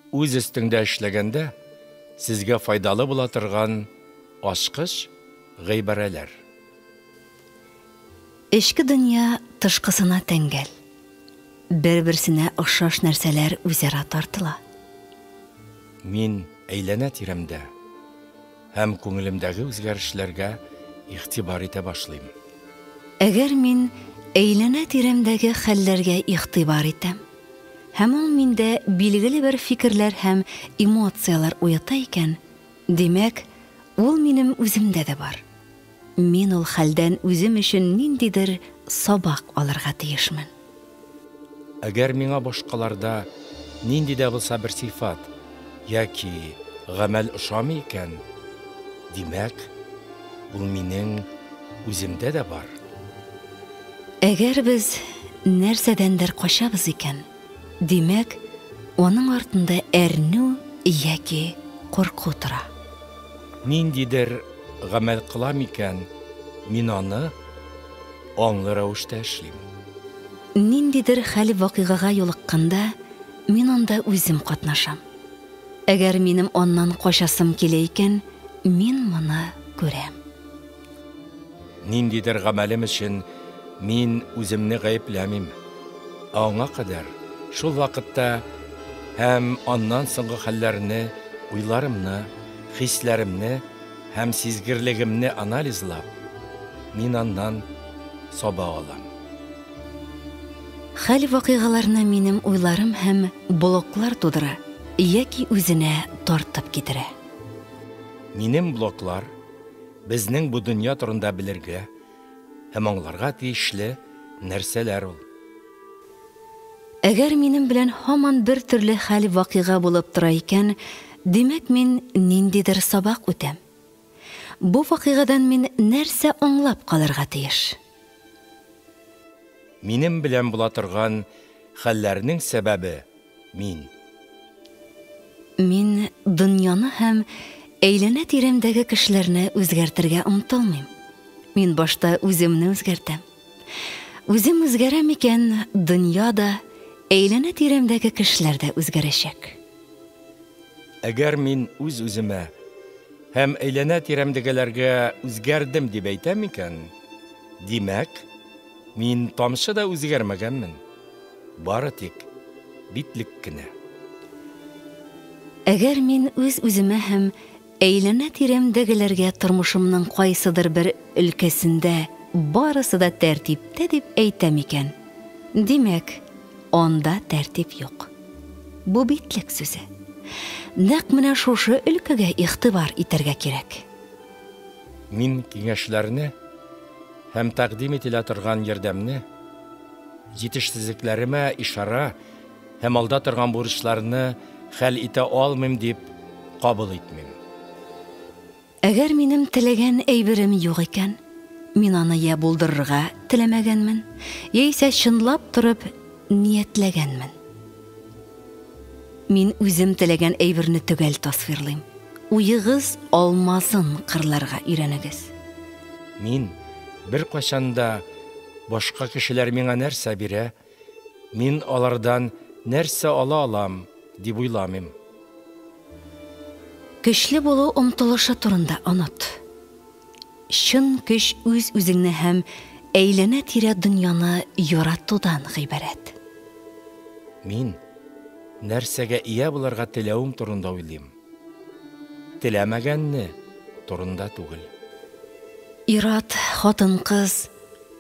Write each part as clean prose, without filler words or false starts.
Үз өстеңдә эшләгәндә сезгә файдалы була торган ачкыч гыйбарәләр. Эчке дөнья тышкысына тәңгәл. Бер-берсенә охшаш нәрсәләр үзара тартыла. Мин әйләнә-тирәмдә һәм күңелемдәге үзгәрешләргә игътибар итә башлыйм. Әгәр мин әйләнә-тирәмдәге хәлләргә игътибар итәм һәм ул миндә билгеле бер фикерләр һәм эмоцияләр уята икән, димәк, ул минем үземдә дә бар. Мин ул хәлдән үзем өчен ниндидер сабак алырга тиешмен. Әгәр миңа башкаларда нинди дә булса бер сыйфат яки гамәл ошамый икән, димәк, ул минең үземдә дә бар. Әгәр без нәрсәдәндер качабыз икән, димәк, аның артында әрнү яки курку тора. Ниндидер гамәл кылам икән, мин аны аңлы рәвештә эшлим. Ниндидер хәл-вакыйгага юлыкканда, мин анда үзем катнашам. Әгәр минем аннан качасым килә икән, мин моны күрәм. Ниндидер гамәлем өчен мин үземне гаепләмим. Ә аңа кадәр, шул вакытта һәм аннан соңгы хәлләрне, уйларымны, хисләремне һәм сизгерлегемне анализлап, мин аннан сабак алам. Хәл-вакыйгаларны минем уйларым һәм блоклар тудыра яки үзенә тартып китерә. Минем блоклар безнең бу дөнья турында белергә һәм аңларга тиешле нәрсәләр ул. Әгәр минем белән һаман бер төрле хәл-вакыйга булып тора икән, димәк, мин ниндидер сабак үтәм. Бу вакыйгадан мин нәрсә аңлап калырга тиеш? Минем белән була торган хәлләрнең сәбәбе мин. Мин дөньяны һәм әйләнә-тирәмдәге кешеләрне үзгәртергә омтылмыйм. Мин башта үземне үзгәртәм. Үзем үзгәрәм икән, дөнья да, әйләнә-тирәмдәге кешеләр дә үзгәрәчәк. Әгәр мин үз-үземә һәм әйләнә-тирәмдәгеләргә үзгәрдем дип әйтәм икән, димәк, мин тамчы да үзгәрмәгәнмен. Бары тик битлек кенә. Әгәр мин үз-үземә һәм әйләнә-тирәмдәгеләргә тормышымның кайсыдыр бер өлкәсендә барысы да тәртиптә дип әйтәм икән, димәк, анда тәртип юк. Бу битлек сүзе. Нәкъ менә шушы өлкәгә игътибар итәргә кирәк. Мин киңәшләрне һәм тәкъдим ителә торган ярдәмне, җитешсезлекләремә ишарә һәм алда торган бурычларны хәл итә алмыйм дип кабул итмим. Әгәр минем теләгән әйберем юк икән, мин аны я булдырырга теләмәгәнмен, яисә чынлап торып ниятләгәнмен. Мин үзем теләгән әйберне төгәл тасвирлыйм. Уегыз алмазын кырларга өйрәнегез. Мин беркайчан да башка кешеләр миңа нәрсә бирә, мин алардан нәрсә ала алам дип уйламыйм. Көчле булу омтылышы турында оныт. Чын көч үз-үзеңне һәм әйләнә-тирә дөньяны яратудан гыйбарәт. Мин нәрсәгә ия булырга теләвем турында уйлыйм. Теләмәгәнне турында түгел. Ир-ат, хатын-кыз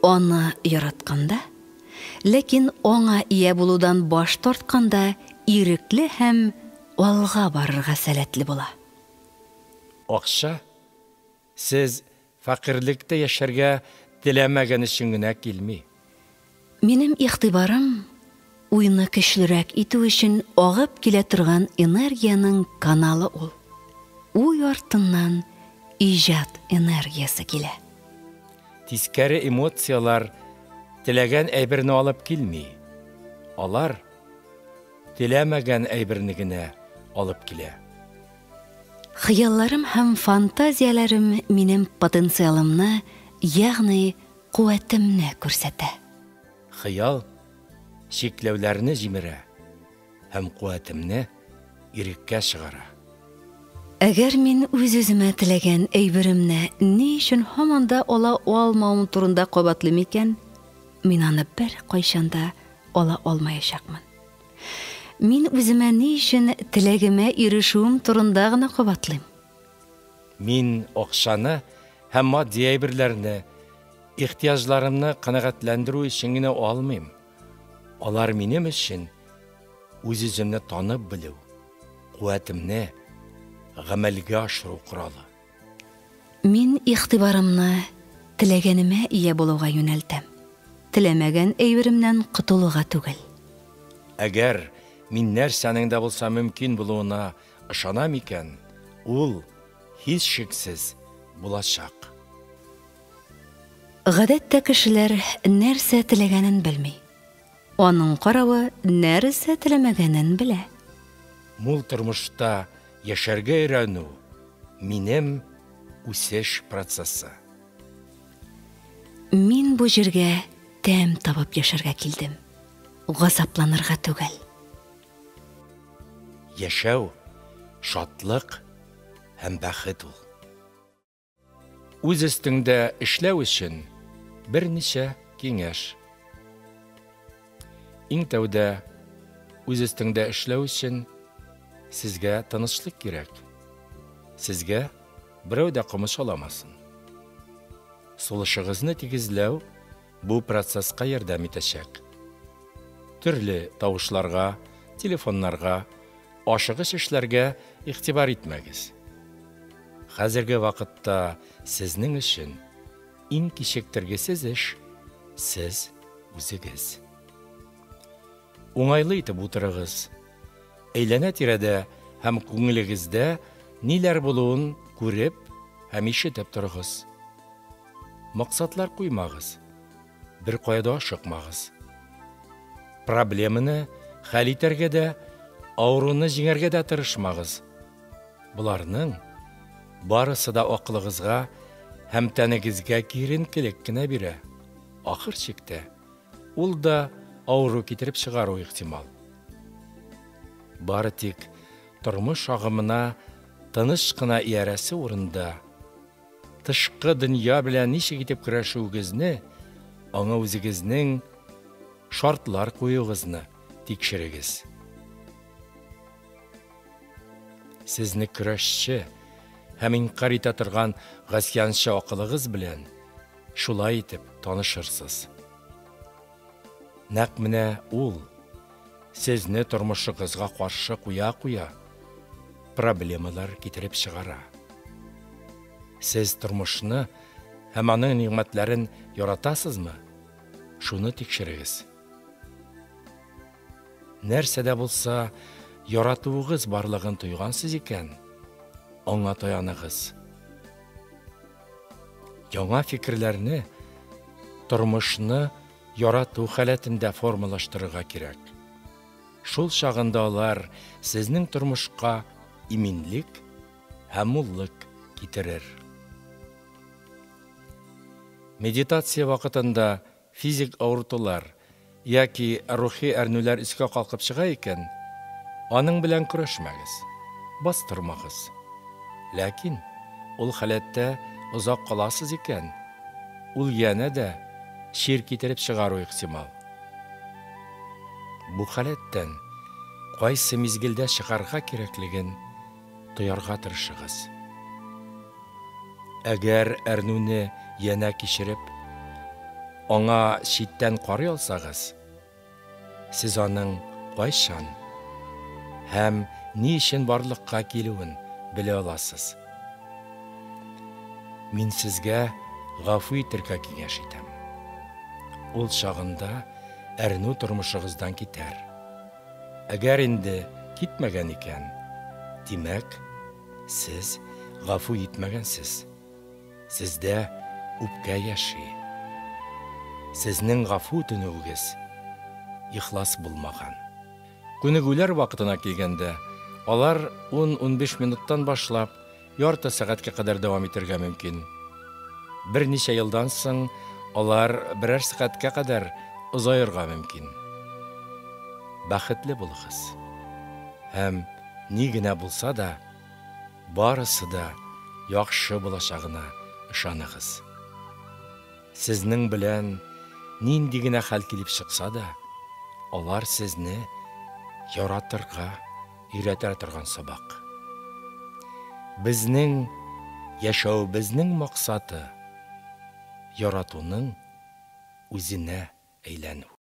аны яратканда, ләкин аңа ия булудан баш тартканда ирекле һәм алга барырга сәләтле була. Акча сез фәкыйрьлектә яшәргә теләмәгән өчен генә килми. Минем игътибарым уйны көчлерәк итү өчен агып килә торган энергиянең каналы ул. Уй артыннан иҗат энергиясе килә. Тискәре эмоцияләр теләгән әйберне алып килми. Алар теләмәгән әйберне генә алып килә. Хыялларым һәм фантазияләрем минем потенциалымны, ягъни куәтемне күрсәтә. Хыял чикләүләрне җимерә һәм куәтемне иреккә чыгара. Әгәр мин үз-үземә теләгән әйберемне ни өчен һаман да ала алмавым турында кабатлыйм икән, мин аны беркайчан да ала алмаячакмын. Мин үземә ни өчен теләгемә ирешүем турында гына кабатлыйм. Мин акчаны һәм матди әйберләрне ихтыяҗларымны канәгатьләндерү өчен генә алмыйм. Алар минем өчен үз-үземне танып белү, куәтемне гамәлгә ашыру коралы. Мин игътибарымны теләгәнемә ия булуга юнәлтәм. Теләмәгән әйберемнән котылуга түгел. Әгәр мин нәрсәнең дә булса мөмкин булуына ышанам икән, ул һичшиксез булачак. Гадәттә кешеләр нәрсә теләгәнен белми. Аның каравы нәрсә теләмәгәнен белә. Мул тормышта яшәргә өйрәнү минем үсеш процессы. Мин бу җиргә тәм табып яшәргә килдем. Газапланырга түгел. Яшәү, шатлык һәм бәхет ул. Үз өстеңдә эшләү өчен берничә киңәш. Иң тәүдә үз өстеңдә эшләү өчен сезгә тынычлык кирәк. Сезгә берәү дә комачауламасын. Сулышыгызны тигезләү бу процесска ярдәм итәчәк. Төрле тавышларга, телефоннарга, ашыгыч эшләргә игътибар итмәгез. Хәзерге вакытта сезнең өчен иң кичектергесез эш сез үзегез. Уңайлы итеп утырыгыз. Әйләнә-тирәдә һәм күңелегездә ниләр булуын күреп һәм ишетеп торыгыз. Максатлар куймагыз. Бер кая да ашыкмагыз. Проблеманы хәл итәргә дә, авыруны җиңәргә дә тырышмагыз. Боларның барысы да акылыгызга һәм тәнегезгә киеренкелек кенә бирә. Ахыр чиктә ул да авыру китереп чыгару ихтимал. Бары тик тормыш агымына тыныч кына иярәсе урында тышкы дөнья белән ничек итеп көрәшүегезне, аңа үзегезнең шартлар куюыгызны тикшерегез. Сезне көрәшче һәм инкарь итә торган гасьянчы акылыгыз белән шулай итеп танышырсыз. Нәкъ менә ул сезне тормышыгызга каршы куя-куя проблемалар китереп чыгара. Сез тормышны һәм аның нигъмәтләрен яратасызмы? Шуны тикшерегез. Нәрсә дә булса яратуыгыз барлыгын тойгансыз икән, аңа таяныгыз. Яңа фикерләрне тормышны ярату халәтендә формалаштырырга кирәк. Шул чагында алар сезнең тормышка иминлек һәм муллык китерер. Медитация вакытында физик авыртулар яки рухи әрнүләр өскә калкып чыга икән, аның белән көрәшмәгез, бастырмагыз. Ләкин ул халәттә озак каласыз икән, ул янә дә чир китереп чыгару ихтимал. Бу халәттән кайсы мизгелдә чыгарга кирәклеген тоярга тырышыгыз. Әгәр әрнүне янә кичереп, аңа читтән карый алсагыз, сез аның кайчан һәм ни өчен барлыкка килүен белә аласыз. Мин сезгә гафу итәргә киңәш итәм. Ул чагында әрнү тормышыгыздан китәр. Әгәр инде китмәгән икән, димәк, сез гафу итмәгәнсез. Сездә үпкә яши. Сезнең гафу үтенүегез ихлас булмаган. Күнегүләр вакытына килгәндә, алар 10-15 минуттан башлап ярты сәгатькә кадәр дәвам итәргә мөмкин. Берничә елдан соң алар берәр сәгатькә кадәр озаерга мөмкин. Бәхетле булыгыз һәм Ни генә булса да, барысы да яхшы булачагына ышаныгыз. Сезнең белән нинди генә хәл килеп чыкса да, алар сезне яратырга өйрәтә торган сабак. Безнең яшәвебезнең максаты, яратуның үзенә әйләнү.